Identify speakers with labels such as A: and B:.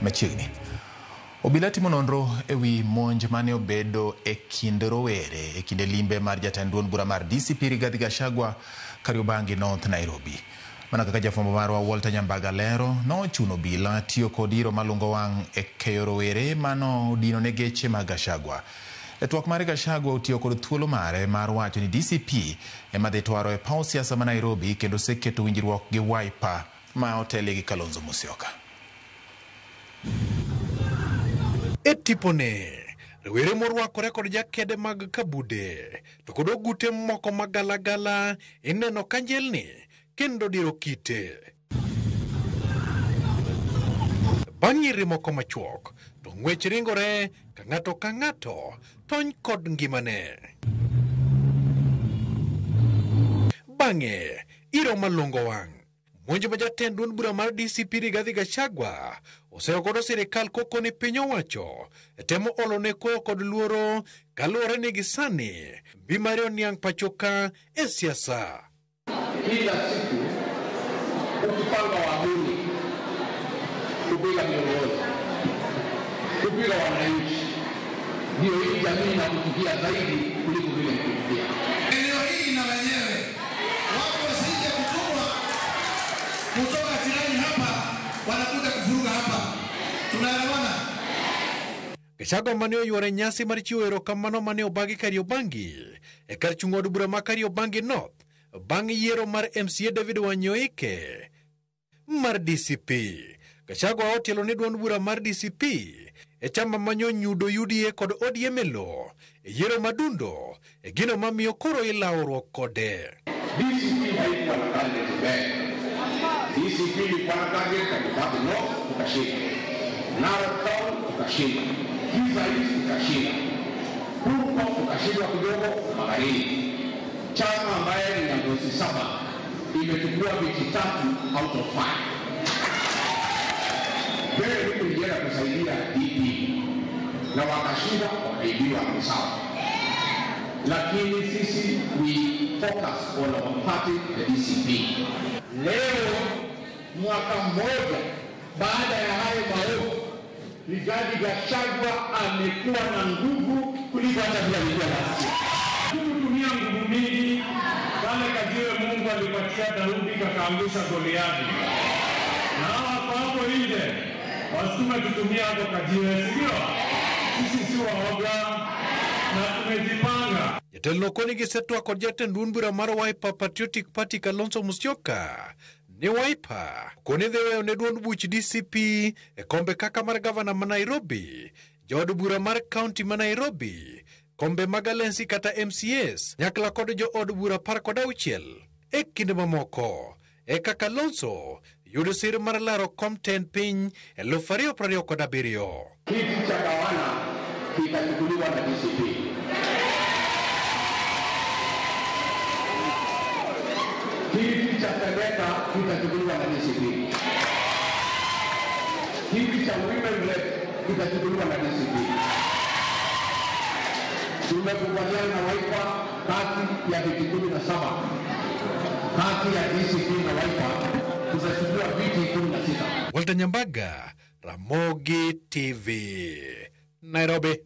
A: Machiegni. Obila timo nonro e wi monj mane obedo e kind rowere e kinde limbe mar jatend duond bura mar DCP Rigathi Gachagua Kariobangi North Nairobi. Mana kaka jafwambo marwa Walter Nyambaga lero, nochuno obila tiyo kod iro malungo wang' e keyo rowere mano odino ne geche mag Gachagua. E twak mare Gachagua otiyo kod thuolo mare mar wacho ni DCP ema dhi twaro e paw siasa ma Nairobi kendo oseketo winjruok gi Wiper ma otelie gi Kalonzo Musyoka.
B: E tipone, rowere morwakore kod jakede mag kabude to kod ogute moko magalagala ineno ka njelni kendo diro kite. Bang' nyiri moko machuok, to ng'wech ringore ka ng'ato ka ng'ato tony kod ngimane. Bang'e, iro malungo wang'. Monj ma jatend duond bura mar DCP Rigathi Gachagua oseyo godo sirikal koko ni piny owacho temo olo ne koyo kod luoro kaluwore ni gisani mbi mare oniang' pacho ka e siasa.
C: Kila siku ukipanga wahuni kupiga viongozi, kupiga wananchi, ndio hii jamii inakuchukia zaidi kuliko vile kuchukia.
D: Eneo hili na wenyewe watu wasije kutumwa kutoka jirani hapa, wanakuja kuvuruga hapa. Tunaelewana?
B: Gachagua mane oyuoro nyasi mar chiwo erokamano mane obagi Kariobangi e kar chung' od bura ma Kariobangi North bang' yiero mar MCA David Wanyoike mar DCP. Gachagua otielo ne duond bura mar DCP e chama manyo nyudo UDA kod ODM e lowo e yiero madundo e gino mamiyo koro ilawruok kode.
C: DCP haikuwa na candidate mbele. DCP ilikuwa na candidate Kariobangi North tukashinda, Narok Town tukashinda, Kisa East tukashinda, Purko tukashindwa kidogo Magharibi. Chama ambaye ina ngozi 7 imechukua viti 3 out of 5. Mbele mimi nilienda kusaidia DP na wakashinda, wakaibiwa, ni sawa. Lakini sisi we focus on our party, the DCP.
D: Leo mwaka mmoja baada ya hayo maovu, Rigathi Gachagua amekuwa na nguvu kuliko hata vile alikuwa last year.
E: Kutumia nguvu mingi kale kajiwe Mungu alipatia Daudi kakaangusha Goliathi. Na hawa kwa hapo nje wasitume tutumie hapo kajiwe, si ndio? Sisi si waoga na tumejipanga.
B: Jatelo koni gisetwa kod jatend duond bura mar Wiper Patriotic Party Kalonzo Musyoka ni Wiper koni dhi weyo ne duond buch DCP e kombe kaka mar gavana ma Nairobi, jaod bura mar kaunti ma Nairobi, kombe mag Alensi kata MCAs nyakla kod jood bura 16 e kinde mamoko. Eka Kalonzo yudo sir mar laro kom tend piny 2027.
C: Kiti cha gavana kitachukuliwa na DCP. Kiti cha seneta kitachukuliwa na DCP. Kiti cha women rep kitachukuliwa na DCP. Tumekubaliana na Wiper kati ya viti 17, kati ya DCP na Wiper tutachukua viti 16.
B: Walter Nyambaga, Ramogi TV, Nairobi.